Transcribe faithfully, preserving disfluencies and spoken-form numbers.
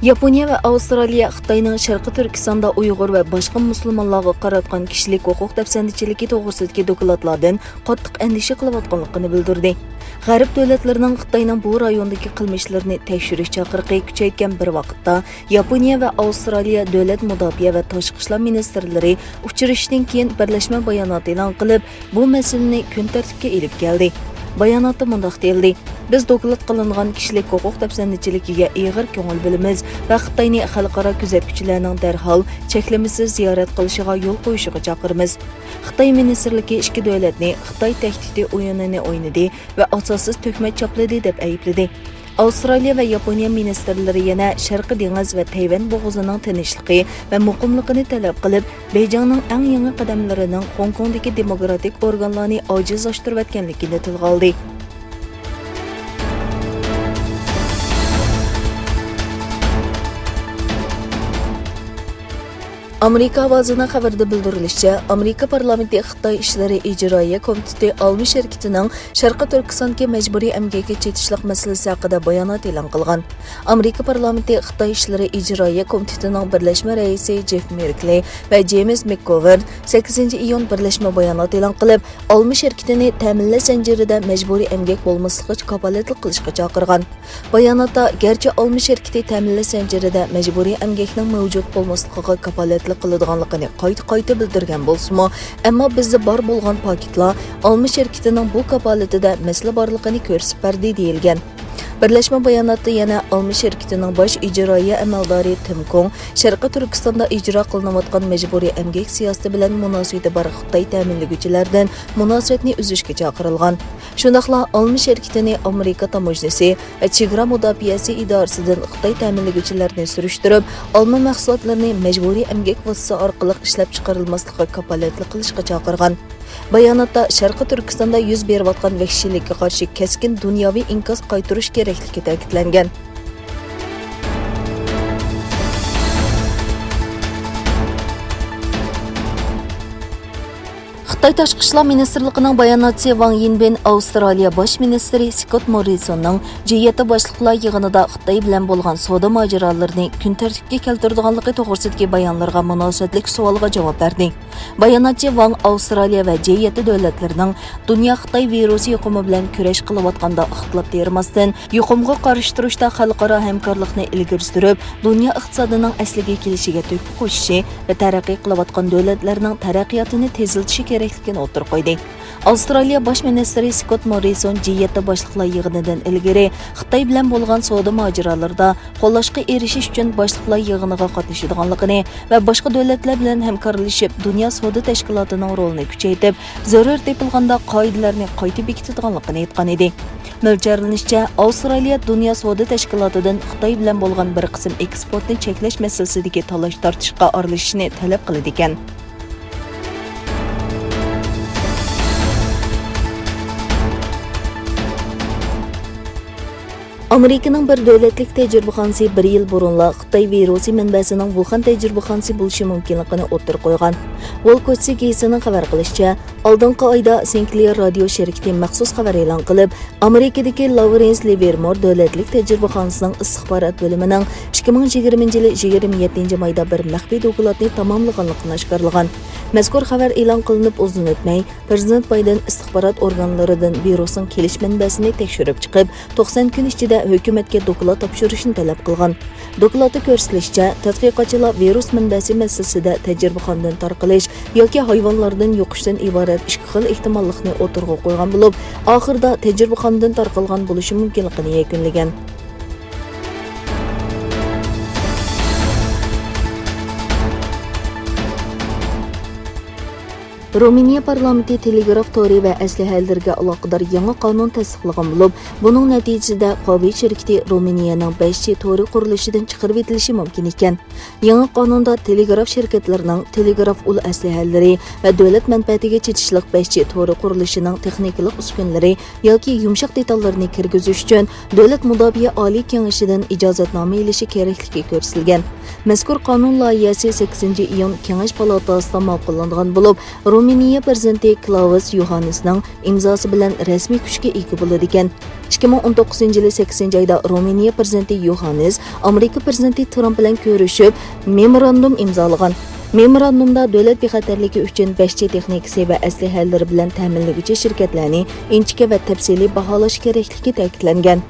ياپونىيە ۋە ئاۋسترالىيە خىتاينىڭ شەرقىي تۈركىستاندا ئۇيغۇر ۋە باشقا مۇسۇلمانلارغا قاراتقان كىشىلىك ھوقۇق دەپسەندىچىلىكى توغرىسىدىكى دوكلاتلاردىن قاتتىق ئەندىشە قىلىۋاتقانلىقىنى بىلدۈردى. غەرب دۆلەتلىرىنىڭ خىتاينىڭ بۇ رايوندىكى قىلمىشلىرىنى تەكشۈرۈش چاقىرىقى كۈچەيتكەن بىر ۋاقىتتا، ياپونىيە ۋە ئاۋسترالىيە دۆلەت مۇداپىئە ۋە تاشقى ئىشلار مىنىستىرلىرى ئۇچرىشىشتىن كېيىن بىرلەشمە بايانات ئېلان قىلىپ، بۇ مەسىلىنى كۈن تەرتىپكە ئېلىپ كەلدى. باياناتتا مۇنداق دېيىلدى: «بىز دوكلات قىلىنغان كىشىلىك ھوقۇق دەپسەندىچىلىكىگە ئېغىر كۆڭۈل بۆلىمىز ۋە خىتاينى خەلقئارا كۆزەتكۈچىلەرنىڭ دەرھال چەكلىمىسىز زىيارەت قىلىشىغا يول قويۇشىغا چاقىرىمىز.» خىتاي مىنىستىرلىكى ئىككى دۆلەتنى خىتاي تەھدىتى ئويۇنىنى ئوينىدى ۋە ئاساسسىز تۆھمەت چاپلىدى دەپ ئەيىبلىدى. ئاۋسترالىيە ۋە ياپونىيە مىنىستىرلىرى يەنە شەرقىي دېڭىز ۋە تەيۋەن بوغۇزىنىڭ تىنچلىقى ۋە مۇقىملىقىنى تەلەپ قىلىپ، بېيجىڭنىڭ ئەڭ يېڭى قەدەملىرىنىڭ خوڭكوڭدىكى دېموكراتىك ئورگانلارنى ئاجىزلاشتۇرۇۋەتكەنلىكىنى تىلغا ئالدى. ئامېرىكا ئاۋازىنىڭ خەۋىرىدە بىلدۈرۈلۈشىچە، ئامېرىكا پارلامېنتى خىتاي ئىشلىرى ئىجرائىيە كومىتېتى ئالما شىركىتىنىڭ شەرقىي تۈركىستاندىكى مەجبۇرىي ئەمگەككە چېتىشلىق مەسىلىسى ھەققىدە بايانات ئېلان قىلغان. ئامېرىكا پارلامېنتى خىتاي ئىشلىرى ئىجرائىيە كومىتېتىنىڭ بىرلەشمە رەئىسى جېف مېركلى ۋە جېيمىس مېكگوۋېر سەككىزىنچى ئىيۇن بىرلەشمە بايانات ئېلان قىلىپ، ئالما شىركىتىنى تەمىنلەش زەنجىرىدە مەجبۇرىي ئەمگەك بولماسلىقىغا كاپالەتلىك قىلىشقا چاقىرغان. باياناتتا، گەرچە ئالما شىركىتى تەمىنلەش زەنجىرىدە مەجبۇرىي ئەمگەكنىڭ مەۋجۇت بولماسلىقىغا كاپالەتلىك قىلىدىغانلىقىنى قايتا-قايتا بىلدۈرگەن بولسىمۇ، ئەمما بىزدە بار بولغان پاكىتلار ئالما شىركىتىنىڭ بۇ كاپالىتىدە مەسىلە بارلىقىنى كۆرسىتىپ بەردى، دېيىلگەن. بىرلەشمە باياناتتا يەنە ئالما شىركىتىنىڭ باش ئىجرائىيە ئەمەلدارى تىم كۇڭ شەرقىي تۈركىستاندا ئىجرا قىلىنىۋاتقان مەجبۇرىي ئەمگەك سىياسىتى بىلەن مۇناسىۋىتى بار خىتاي تەمىنلىگۈچىلەردىن مۇناسىۋەتنى ئۈزۈشكە چاقىرىلغان. شۇنداقلا ئالما شىركىتىنى ئامېرىكا تاموژنىسى ۋە چېگرا مۇداپىئەسى ئىدارىسىدىن خىتاي تەمىنلىگۈچىلەرنى سۈرۈشتۈرۈپ، ئالما مەھسۇلاتلىرىنى مەجبۇرىي ئەمگەك ۋاسىتىسى ئارقىلىق ئىشلەپچىقىرىلماسلىقىغا كاپالەتلىك قىلىشقا چاقىرغان. باياناتتا شەرقىي تۈركىستاندا يۈز بېرىۋاتقان ۋەھشىيلىككە قارشى كەسكىن دۇنياۋى ئىنكاس قايتۇرۇش كېرەكلىكى تەكىتلەنگەن. خىتاي تاشقى ئىشلار مىنىستىرلىقىنىڭ باياناتچىسى ۋاڭ يىنبىن ئاۋسترالىيە باش مىنىستىرى سكوت موررىسوننىڭ جى يەتتە باشلىقلار يىغىنىدا خىتاي بىلەن بولغان سودا ماجىرالىرىنى كۈن تەرتىپكە كەلتۈرىدىغانلىقى توغرىسىدىكى بايانلىرىغا مۇناسىۋەتلىك سوئالغا جاۋاب بەردى. باياناتچى ۋاڭ ئاۋسترالىيە ۋە جى يەتتە دۆلەتلىرىنىڭ دۇنيا خىتاي ۋىرۇسى يۇقۇمى بىلەن كۈرەش قىلىۋاتقاندا ئىختىلاپ تېرىماستىن، يۇقۇمغا قارشى تۇرۇشتا خەلقئارا ھەمكارلىقنى ئىلگىرى سۈرۈپ، دۇنيا ئىقتىسادىنىڭ ئەسلىگە كېلىشىگە تۆھپە قوشۇشى ۋە تەرەققىي قىلىۋاتقان دۆلەتلەرنىڭ تەرەققىياتىنى تېزلىتىشى كېرەكلىكىنى ئوتتۇرىغا قويدى. ئاۋسترالىيە باش مىنىستىرى سكوت موررىسون جى يەتتە باشلىقلار يىغىنىدىن ئىلگىرى خىتاي بىلەن بولغان سودا ماجىرالىرىدا قوللاشقا ئېرىشىش ئۈچۈن باشلىقلار يىغىنىغا قاتنىشىدىغانلىقىنى ۋە باشقا دۆلەتلەر بىلەن ھەمكارلىشىپ، دۇنيا سودا تەشكىلاتىنىڭ رولىنى كۈچەيتىپ، زۆرۈر تېپىلغاندا قائىدىلەرنى قايتا بېكىتىدىغانلىقىنى ئېيتقان ئىدى. مۆلچەرلىنىشىچە، ئاۋسترالىيە دۇنيا سودا تەشكىلاتىدىن خىتاي بىلەن بولغان بىر قىسىم ئېكسپورتنى چەكلەش مەسىلىسىدىكى تالاش-تارتىشقا ئارىلىشىشنى تەلەپ قىلىدىكەن. ئامېرىكىنىڭ بىر دۆلەتلىك تەجرىبىخانىسى بىر يىل بۇرۇنلا خىتاي ۋىرۇسى مەنبەسىنىڭ ۋۇخەن تەجرىبىخانىسى بولۇشى مۇمكىنلىقىنى ئوتتۇرىغا قويغان. ۋول كوچسى گېزىتىنىڭ خەۋەر قىلىشىچە، ئالدىنقى ئايدا سىنكلېر رادىيو شىركىتى مەخسۇس خەۋەر ئېلان قىلىپ، ئامېرىكىدىكى لاۋرېنس لىۋېرمور دۆلەتلىك تەجرىبىخانىسىنىڭ ئىستىخبارات بۆلۈمىنىڭ ئىككى مىڭ يىگىرمىنچى يىلى يىگىرمە يەتتىنچى مايدا بىر مەخپىي دوكلاتنى تاماملىغانلىقىنى ئاشكارىلىغان. مەزكۇر خەۋەر ئېلان قىلىنىپ ئۇزۇن ئۆتمەي، پىرېزىدېنت بايدېن ئىستىخبارات ئورگانلىرىدىن ۋىرۇسنىڭ كېلىش مەنبەسىنى تەكشۈرۈپ چىقىپ، توقسان كۈن ئىچىدە ھۆكۈمەتكە دوكلات تاپشۇرۇشنى تەلەپ قىلغان. دوكلاتتا كۆرسىتىلىشىچە، تەتقىقاتچىلار ۋىرۇس مەنبەسى مەسىلىسىدە تەجرىبىخانىدىن تارقىلىش ياكى ھايۋانلاردىن يۇقۇشتىن ئىبارەت ئىككى خىل ئېھتىماللىقنى ئوتتۇرىغا قويغان بولۇپ، ئاخىرىدا تەجرىبىخانىدىن تارقالغان بولۇشى مۇمكىنلىقىنى يەكۈنلىگەن. رومىنىيە پارلامېنتى تېلېگراف تورى ۋە ئەسلىھەلىرىگە ئالاقىدار يېڭى قانۇن تەستىقلىغان بولۇپ، بۇنىڭ نەتىجىسىدە خۇاۋېي شىركىتى رومىنىيەنىڭ بەش جى تورى قۇرۇلۇشىدىن چىقىرىۋېتىلىشى مۇمكىن ئىكەن. يېڭى قانۇندا تېلېگراف شىركەتلىرىنىڭ تېلېگراف ئۇل ئەسلىھەلىرى ۋە دۆلەت مەنپەئەتىگە چېتىشلىق بەش جى تورى قۇرۇلۇشىنىڭ تېخنىكىلىق ئۈسكۈنىلىرى ياكى يۇمشاق دېتاللىرىنى كىرگۈزۈش ئۈچۈن دۆلەت مۇداپىئە ئالىي كېڭىشىدىن ئىجازەتنامە ئېلىشى كېرەكلىكى كۆرسىتىلگەن. مەزكۇر قانۇن لايىھەسى سەككىزىنچى ئىيۇن كېڭەش پالاتاسىدا ماقۇللانغان بولۇپ، رومىنىيە پىرېزىدېنتى كلاۋس يوھاننېسنىڭ ئىمزاسى بىلەن رەسمىي كۈچكە ئىگە بولىدىكەن. ئىككى مىڭ ئون توققۇزىنچى يىلى سەككىزىنچى ئايدا رومىنىيە پىرېزىدېنتى يوھاننېس ئامېرىكا پىرېزىدېنتى ترامپ بىلەن كۆرۈشۈپ، مېموراندۇم ئىمزالىغان. مېموراندۇمدا دۆلەت بىخەتەرلىكى ئۈچۈن بەشچە تېخنىكىسى ۋە ئەسلىھەلىرى بىلەن تەمىنلىگۈچى شىركەتلەرنى ئىنچىكە ۋە تەپسىلىي باھالاش كېرەكلىكى تەكىتلەنگەن.